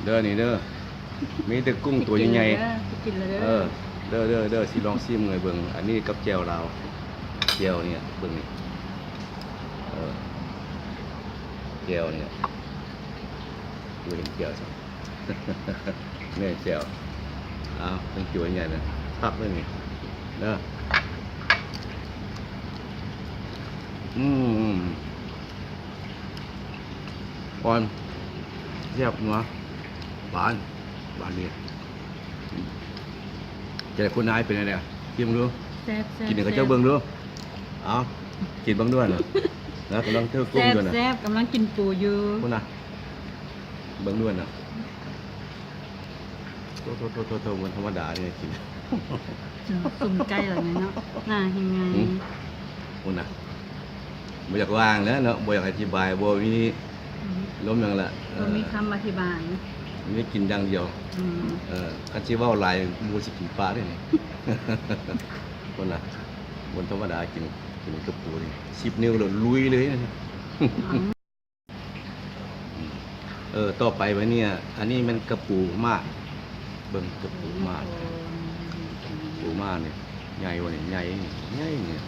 ເດີນີ້ເດີ ມີແຕ່ກຸ້ງຕົວໃຫຍ່ໆ ກິນແລ້ວເດີ ເອີ ເດີໆໆ ຊິລອງຊີມໃຫ້ເບິ່ງ ອັນນີ້ກັບແຈ່ວລາວ ແຈ່ວນີ້ເບິ່ງນີ້ ເອີ ແຈ່ວນີ້ ບໍ່ເຫັນແຈ່ວຊ້ຳ ແມ່ນແຈ່ວ ເອົາ ເບິ່ງຕົວໃຫຍ່ເລີຍ ຄັກເລີຍນີ້ ເດີ ອືມ ອ່ອນ ແຊບ ນົວ ຫວານ ຫວານດີ ແຕ່ຄຸນນາຍເປັນແນວໃດ ຊີມເບິ່ງດູ ແຊບໆ ກິນໃຫ້ເຂົາເຈົ້າເບິ່ງດູ ເອົາ ກິນເບິ່ງດູນະ ນະ ກຳລັງເທີກຸ້ງຢູ່ນະ ແຊບໆ ກຳລັງກິນປູຢູ່ ພຸ້ນນະ ເບິ່ງດູນະ ໂທ້ໆໆໆ ບໍ່ທຳມະດາເດ້ກິນ ເອີ ຊຸມໃກ້ແລ້ວນີ້ເນາະ ໜ້າແຮງໃຫຍ່ ຫຶ ພຸ້ນນະ ບໍ່ຢາກວ່າຫຍັງແຫຼະເນາະ ບໍ່ຢາກອະທິບາຍ ບໍ່ມີ ອືມ ລົມຫຍັງລະ ບໍ່ມີ ເອີ ຄຳອະທິບາຍ ມີກິນຢ່າງດຽວ ອືມ ເອີ ຄັນຊິເວົ້າຫຼາຍໝູ່ຊິກິນປະເດ້ນີ້ ພຸ້ນນະ ບໍ່ທຳມະດາ ກິນ ກິນກັບປູນີ້ ສິບນິ້ວແລ້ວລຸຍເລີຍນະ ເອີ ຕໍ່ໄປບາດນີ້ ອັນນີ້ແມ່ນກະປູມາກ ເບິ່ງກະປູມາກ ປູມາກນີ້ ໃຫຍ່ບໍ່ນີ້ ໃຫຍ່ນີ້ ໃຫຍ່ນີ້